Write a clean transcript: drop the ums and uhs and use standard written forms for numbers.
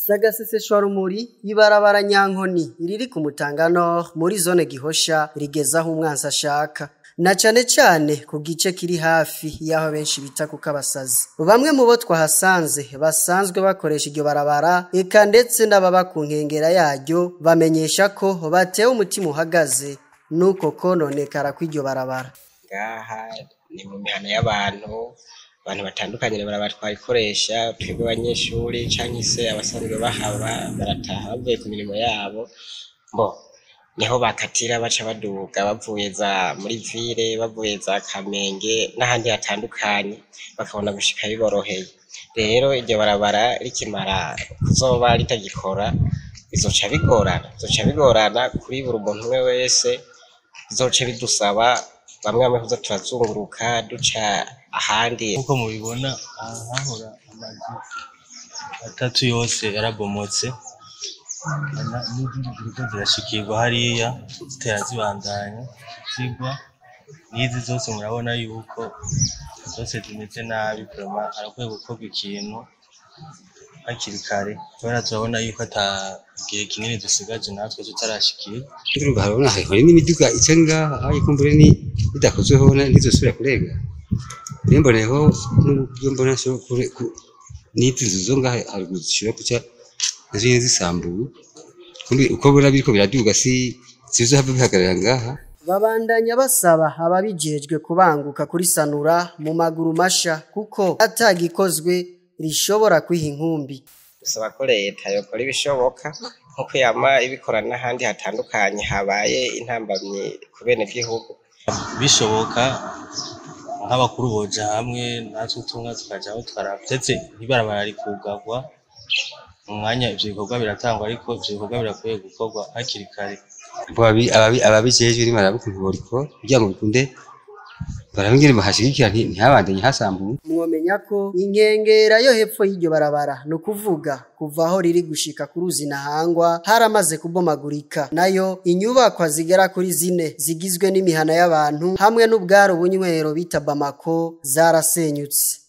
Sagaseseshwarumuri ibarabara Nyankoni riri ku Mutanga Nord muri zone Gihosha rigeza aho umwansi ashaka, na cane cane ku gice kiri hafi y'aho benshi bita ku Kabasazi. Bamwe mu bo twahasanze basanzwe bakoresha iryo barabara, eka ndetse n'ababa ku nkengera yaryo, bamenyesha ko batewe umutima uhagaze nuko kononekara kw'iryo barabara. Ngaha ni mu mihana y'abantu, abantu batandukanye barabatwayikoresha, twebwe abanyeshuri canke se abasanzwe bahaba barataha bavuye ku mirimo yabo, bo niho bakatira baca baduga bavuye za muri ville, bavuye za Kamenge n'ahandi hatandukanye, bakabona gushika biboroheye. Rero iryo barabara rikimara kuzoba ritagikora, bizoca bigorana, bizoca bigorana kuri buri muntu umwe wese, bizoce bidusaba bamwe bamwe kuza turazunguruka duca ahandi. Nkuko mubibona aha hahora amazu atatu yose yarabomotse, n'izindi ziriko zirashikirwa hariya zitera zibandanya zigwa, n'izi zose murabona yuko zose zimeze nabi. Vraiment harakwiye gukorwa ikintu hakiri kare, kubera turabona yuko ata gihe kinini dusigaje natwe tutarashikirwa. Ndumva harabona hariho n'imiduga ica ngaha aho kumbure ni bidakozweho ntizosubira kurenga. Rero mboneyeho n'uburyo mbona n'izi nzu zo ngaha haruguru zishobora guca nazo nyene zisambuwe. Kumbe uko mbona biriko biraduga si sibizohava bihagarara ngaha. Babandanya basaba ababijejwe kubanguka kurisanura mu maguru masha, kuko atagikozwe rishobora kwiha inkumbi. Dusaba ko leta yokora ibishoboka nkuko yama ibikora n'ahandi hatandukanye habaye intambamyi ku benegihugu. Bishoboka nk'abakuru boja hamwe natwe tumwe tukajaho tukaraba, ndetse ntibarabara rikugarwa mu mwanya ivyo bikorwa biratangwa, ariko ivyo bikorwa birakwiye gukorwa hakiri kare. Ababijejwe nibaraba ukuntu borikora kugira ngo bikunde, barabe ingene bahashigikira ntihabandanye hasambuwe. Mwomenya ko inkengera yo hepfo y'iryo barabara, ni ukuvuga kuva aho riri gushika ku ruzi Ntahangwa, haramaze kubomagurika. Nayo inyubakwa zigera kuri zine zigizwe n'imihana y'abantu hamwe n'ubwari ubunywero bita Bamako zarasenyutse.